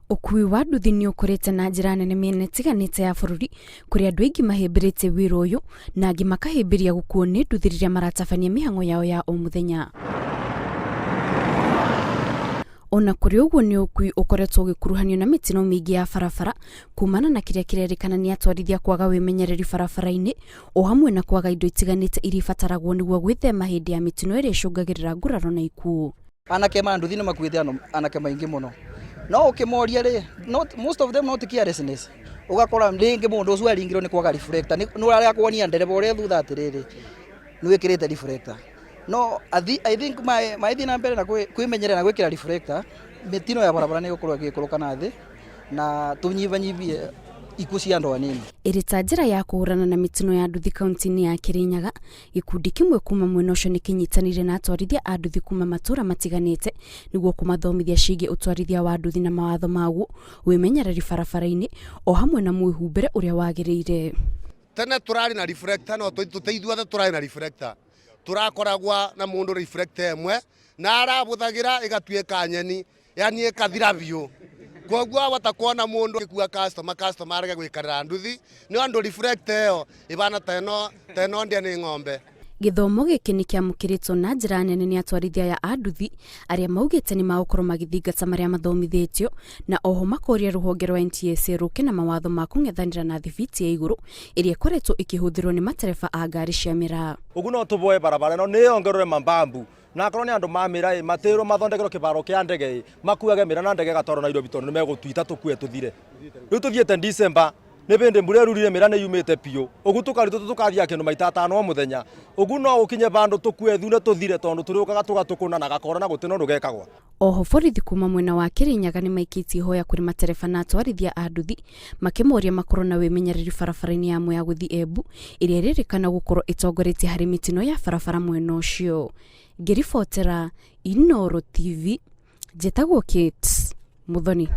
Ũkui wa nduthi nĩ ũkũrĩte na njĩra nene mĩena ĩtiganĩte ya bũrũri kũrĩa andũ aingĩ mahĩmbĩrĩtie wĩra ũyũ na angĩ makahĩmbĩria gũkuo nĩ nduthi rĩrĩa maratabania mĩhang'o yao ya o mũthenya. Ona kũrĩ ũguo nĩ ũkui ũkoretwo ũgĩkuruhanio na mĩtino mĩingĩ ya barabara kumana na kĩrĩa kĩrerĩkana nĩ atwarithia kwaga wĩmenyereri barabara-inĩ o hamwe na kwaga indo itiganĩte iria ibataragwo nĩguo gwĩthema hĩndĩ ya mĩtino ĩrĩa ĩcũngagĩrĩra nguraro na ikuũ. Anake ma nduthi nĩ makuĩte anake maingĩ mũno no ũkĩmoria rĩ, not, most of them not carelessness. Ũgakora rĩngĩ mũndũ ũcio aringirwo nĩ kwaga reflector, nĩ ũrarega kuonia ndereba ũrĩa thutha atĩrĩrĩ nĩ wĩkĩrĩte reflector. No I think magĩthiĩ na mbere na kwĩmenyerera na gwĩkĩra reflector, mĩtino ya barabara nĩ ĩgũkorwo ĩgĩikũrũka na thĩ na tũnyibanyibie ikuũ cia andũ anini. Ĩrĩ ta njĩra ya kũhũrana na mĩtino ya nduthi kaunti-inĩ ya Kirinyaga, gĩkundi kĩmwe kuma mwena ũcio nĩ kĩnyitanĩire na atwarithia a nduthi kuma matũũra matiganĩte nĩguo kũmathomithia ciĩgiĩ ũtwarithia wa nduthi na mawatho maguo, wĩmenyereri barabara-inĩ o hamwe na mwĩhumbĩre ũrĩa wagĩrĩire. Tene tũrarĩ na reflector no tũteithuothe tũrarĩ na reflector, tũrakoragwa na mũndũ reflector ĩmwe na arabũthagĩra ĩgatuĩka nyeni yani ĩkathira biũ. Koguo wahota kuona mũndũ agĩkua customer, customer arege gũikarĩra nduthi nĩ ũndũ reflector ĩyo ĩbana ta ĩno ta ĩno ndĩa nĩ ng'ombe. Gĩthomo gĩkĩ nĩ kĩamũkĩrĩtwo na njĩra nene nĩ atwarithia aya a nduthi arĩa maugĩte nĩ magũkorwo magĩthingata marĩa mathomithĩtio na oho makoria rũhonge rwa NTSA rũke na mawatho ma kũng'ethanĩra na thibiti ya igũrũ ĩrĩa ĩkoretwo ĩkĩhũthĩrwo nĩ matereba a ngari cia mĩraa. Ũguo no tũboe barabara ĩno nĩ yongererwe mambambu na akorwo nĩ andũ ma mĩraa ĩ matĩrwo mathondekerwo kĩbaro kĩa ndege ĩ makuage mĩraa na ndege ĩgatwarwo Nairobi tondũ nĩ megũtwita tũkue tũthire. Rĩu tũthiĩte December nĩ bĩndĩ mbura ĩrurire mĩraa nĩ yumĩte biũ ũguo tũkarutwo tũkathiaga kĩndũ maita atano o mũthenya ũguo no gũkinye bandũ tũkue thune tũthire tondũ tũrĩũkaga tũgatũkũna na gakora na gũtirĩ na ũndũ gekagwo. Oho borithi kuma mwena wa Kirinyaga nĩmaikĩtie ihoya kũrĩ matereba na atwarithia a nduthi makĩmoria makorwo na wĩmenyereri barabara-inĩ ya Mwea gũthiĩ Embu ĩrĩa ĩrerĩkana gũkorwo ĩtongoretie harĩ mĩtino ya barabara mwena ũcio. Ngĩribotera Inooro TV, njĩtagwo Kate Muthoni.